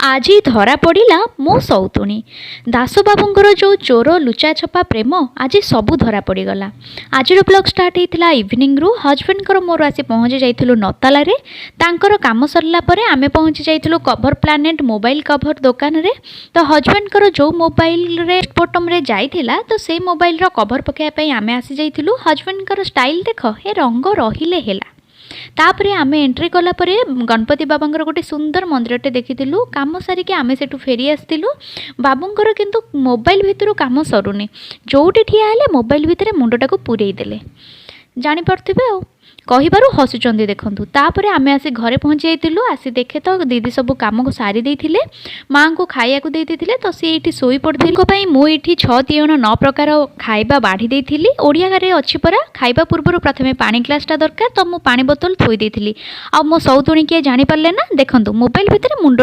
ଆଜି ଧରା ପଡ଼ିଲା ମୋ ସଉତୁଣୀ। ଦାସବାବୁଙ୍କର ଯେଉଁ ଚୋର ଲୁଚାଛପା ପ୍ରେମ, ଆଜି ସବୁ ଧରା ପଡ଼ିଗଲା। ଆଜିର ବ୍ଲଗ୍ ଷ୍ଟାର୍ଟ ହେଇଥିଲା ଇଭିନିଂରୁ। ହଜବେଣ୍ଡଙ୍କର ମୋର ଆସି ପହଞ୍ଚି ଯାଇଥିଲୁ ନତାଲାରେ। ତାଙ୍କର କାମ ସରିଲା ପରେ ଆମେ ପହଞ୍ଚି ଯାଇଥିଲୁ କଭର ପ୍ଲାନେଟ୍ ମୋବାଇଲ କଭର ଦୋକାନରେ। ତ ହଜବେଣ୍ଡଙ୍କର ଯେଉଁ ମୋବାଇଲରେ ବଟମ୍ରେ ଯାଇଥିଲା, ତ ସେଇ ମୋବାଇଲର କଭର ପକାଇବା ପାଇଁ ଆମେ ଆସିଯାଇଥିଲୁ। ହଜବେଣ୍ଡଙ୍କର ଷ୍ଟାଇଲ୍ ଦେଖ, ଏ ରଙ୍ଗ ରହିଲେ ହେଲା। ତାପରେ ଆମେ ଏଣ୍ଟ୍ରି କଲା ପରେ ଗଣପତି ବାବାଙ୍କର ଗୋଟେ ସୁନ୍ଦର ମନ୍ଦିରଟେ ଦେଖିଥିଲୁ। କାମ ସାରିକି ଆମେ ସେଠୁ ଫେରି ଆସିଥିଲୁ। ବାବୁଙ୍କର କିନ୍ତୁ ମୋବାଇଲ ଭିତରୁ କାମ ସରୁନି। ଯେଉଁଠି ଠିଆ ହେଲେ ମୋବାଇଲ ଭିତରେ ମୁଣ୍ଡଟାକୁ ପୂରେଇ ଦେଲେ। ଜାଣିପାରୁଥିବେ ଆଉ କହିବାରୁ ହସୁଛନ୍ତି ଦେଖନ୍ତୁ। ତାପରେ ଆମେ ଆସି ଘରେ ପହଞ୍ଚି ଯାଇଥିଲୁ। ଆସି ଦେଖେ ତ ଦିଦି ସବୁ କାମକୁ ସାରି ଦେଇଥିଲେ, ମାଆଙ୍କୁ ଖାଇବାକୁ ଦେଇ ଦେଇଥିଲେ, ତ ସିଏ ଏଇଠି ଶୋଇ ପଡ଼ିଥିଲେ ପାଇଁ ମୁଁ ଏଇଠି ଛଅ ତିଅଣ ନଅ ପ୍ରକାର ଖାଇବା ବାଢ଼ି ଦେଇଥିଲି। ଓଡ଼ିଆ ଘରେ ଅଛି ପରା, ଖାଇବା ପୂର୍ବରୁ ପ୍ରଥମେ ପାଣି ଗ୍ଲାସଟା ଦରକାର। ତ ମୁଁ ପାଣି ବୋତଲ ଥୋଇ ଦେଇଥିଲି। ଆଉ ମୋ ସଉତୁଣୀ କିଏ ଜାଣିପାରିଲେ ନା? ଦେଖନ୍ତୁ, ମୋବାଇଲ ଭିତରେ ମୁଣ୍ଡ